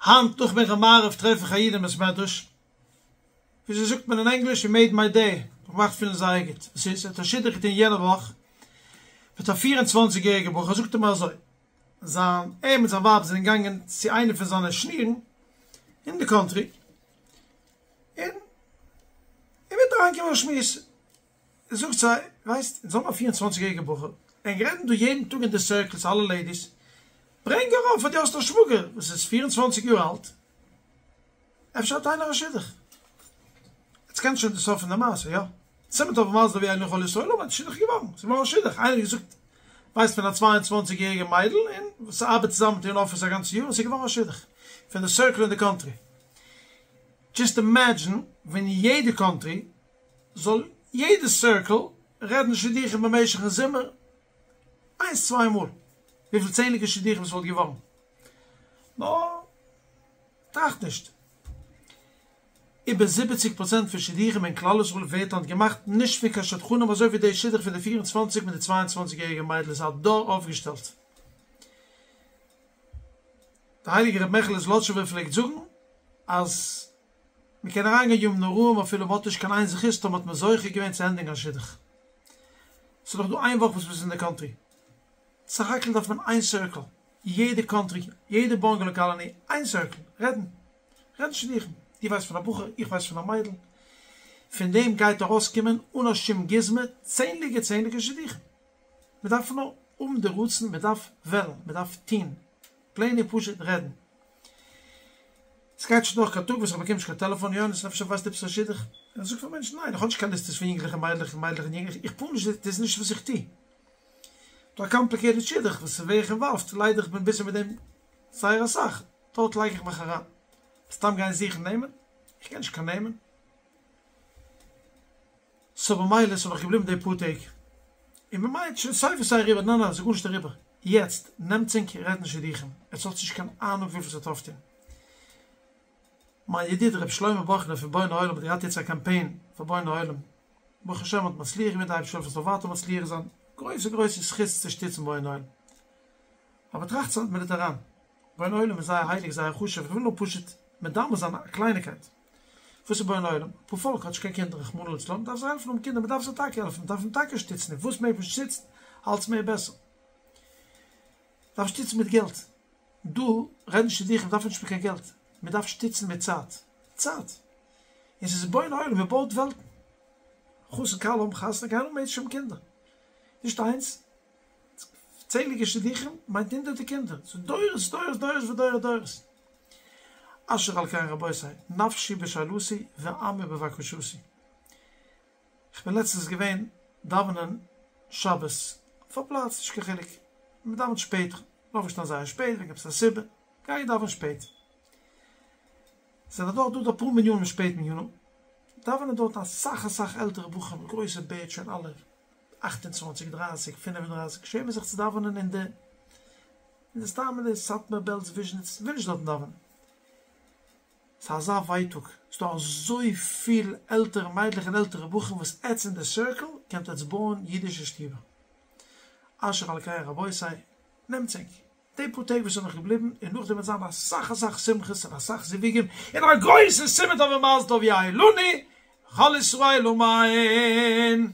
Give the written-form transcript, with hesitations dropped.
היינט נאך מנחה מעריב טרעף איך א איד אין בית מדרש, וויאזוי זאגט מען אין ענגליש, הי מעיד מיי דעי, מיך געמאכט פילן זייער גוט, וואס איז? ער האט א שידוך געטון יענע וואך מיט א 24 יעריגע בחור, זאגט ער מיר אזוי, זיין, ער מיט זיין ווייב זענען געגאנגען צו איינע פון זיינע שנירן אין די קאנטרי, און אינמיטן אריינגעקומען א שמועס, זאגט זיי, ווייסט, אונז האבן א 24 יעריגע בחור, ענק רעדן דא יעדן טאג אין די סירקלס אלע לעידיס, ברענג ארויף אז דו האסט א שוואגער וואס איז 24 יאר אלט, אפשר האט איינער א שידוך. עטס קענט שוין די סוף פון די מעשה, יא? סימן טוב ומזל טוב יהיו לכל ישראל, אמן, שידוך געווארן, ס'איז געווארן א שידוך, איינער האט געזאגט, ווייסט פון א 22 יעריגע מיידל, און וואס ארבעט צוזאמען מיט איר אין אפיס א גאנצע יאר, און ס'איז געווארן א שידוך, פון די סירקל אין די קאנטרי. דזשאסט אימעדזשין ווען יעדע קאנטרי זאל יעדע סירקל רעדן שידוכים במשך'ן זומער איינס צוויי מאל, וויפיל צענדליגע שידוכים ס'וואלט געווארן. נאר טראכט נישט. איבער זיבעציג פראצענט פון שידוכים אין כלל ישראל ווערט היינט געמאכט נישט פון קיין שדכנים אזוי ווי די שידוך פון די 24 מיט די 22 יעריגע מיידל איז א דור אויפגעשטעלט. דער הייליגער רבי מעכעלע זלאטשובער פלעגט זאגן אז מען קען אריינגיין ימים נוראים אפילו מען האט נישט קיין איין זכות טאמער האט מען זוכה געווען צו ענדיגן א שידוך. ס'איז נאך דא איין וואך וואס מ'איז אין די קאנטרי. סך הכל דארף מען איין סירקל, יעדע קאנטרי, יעדע באנגעלא קאלאני, איין סירקל, רעדן, רעדן שידוכים, דו ווייסט פון א בחור, איך ווייס פון א מיידל, פון דעם גייט ארויסקומען אן א שום גוזמא צענדליגע צענדליגע שידוכים, מען דארף נאר האבן די רצון, מען דארף וועלן, מען דארף טון, פלעין און פשוט רעדן. עס גייט נישט דורך קיין טאג וואס איך באקום נישט קיין טעלעפאן, יונתן אפשר ווייסטו עפעס א שידוך? און איך זאג פאר מענטשן ניין, איך האב נישט קיין ליסטעס פון יונגלעך און מיידלעך און מיידלעך און יונגלעך, איך פאר נישט, דאס איז נישט וואס איך טו. דא א קאמפליקעיטעד שידוך וואס ווער איך אינוואלווד, ליידער איך בין ביזי מיט דעם זייער אסאך, דארט לייג איך מיך אריין. סתם גיין זוכן נעמען? איך קען נישט קיין נעמען. סאו במילא איז נאך געבליבן די פאר טעג, און מען מיינט שוין סיי ווי סיי אריבער, ניין ניין ס'איז גארנישט אריבער, יעצט נעמטס ענק רעדן שידוכים, עטס האטס נישט קיין אהנונג וויפיל ס'וועט אויפטון. מיין ידיד ר' שלמה באכנער פון בוני עולם האט געהאט יעצט א קאמפיין פאר בוני עולם, ברוך השם האט מצליח געווען, די אייבערשטער זאל העלפן ס'זאל ווייטער מצליח זיין, גרויסע גרויסע זכות צו שטיצן בוני עולם. אבער טראכטס א מינוט אריין, בוני עולם איז זייער הייליג זייער חשוב, איך וויל נאר פשוט מדמה זיין א קלייניקייט, וואס איז בוני עולם? א פארפאלק האט נישט קיין קינדער רחמנא לצלן, מ'דארף זיי העלפן האבן קינדער, מ'דארף זיי טאקע העלפן, מ'דארף אים טאקע שטיצן, און וואס מער מען שטיצט אלץ מער בעסער. מ'דארף שטיצן מיט געלט, דא רעדן שידוכים דארף מען נישט מיט קיין געלט, מ'דארף שטיצן מיט צייט, צייט! און ס'איז בוני עולם, מ'בויט וועלטן. חתן כלה האבן חתונה גייען האבן אי"ה קינדער, נישט איינס, צענדליגע שידוכים מיינט הונדערטע קינדער, ס'איז דורות דורות דורות ודורי דורות. אשר על כן רבותי, נפשי בשאלתי ועמי בבקשתי. כ'בין לעצטנס געווען דאווענען שבת אויף א פלאץ, נישט קיין חילוק, מ'דאווענט שפעט, כ'בין אויפגעשטאנען זייער שפעט וועגן עפעס א סיבה, גיי דאווען שפעט. זענען דאך דא אפאר מניינים שפעט מניינים, דאווענען דארט אסאך אסאך עלטערע בחורים מיט גרויסע בערד שוין אלע 28 30 35 שעמען זיך צו דאווענען אין די אין די סתם אין די סאטמאר בעלז וויזשניץ וויל נישט דארטן דאווענען. ס'איז אזא ווייטאג, ס'דא אזויפיל עלטערע מיידלעך און עלטערע בחורים וואס עטס אין די סירקל קענט עטס בויען אידישע שטיבער. אשר על כן רבותי, נעמטס ענק די פאר טעג וואס איז נאך געבליבן, און נאכדעם וועט זיין אסאך אסאך שמחות און אסאך זיוויגים, און א גרויסע סימן טוב ומזל טוב יהא לנו ולכל ישראל אמן.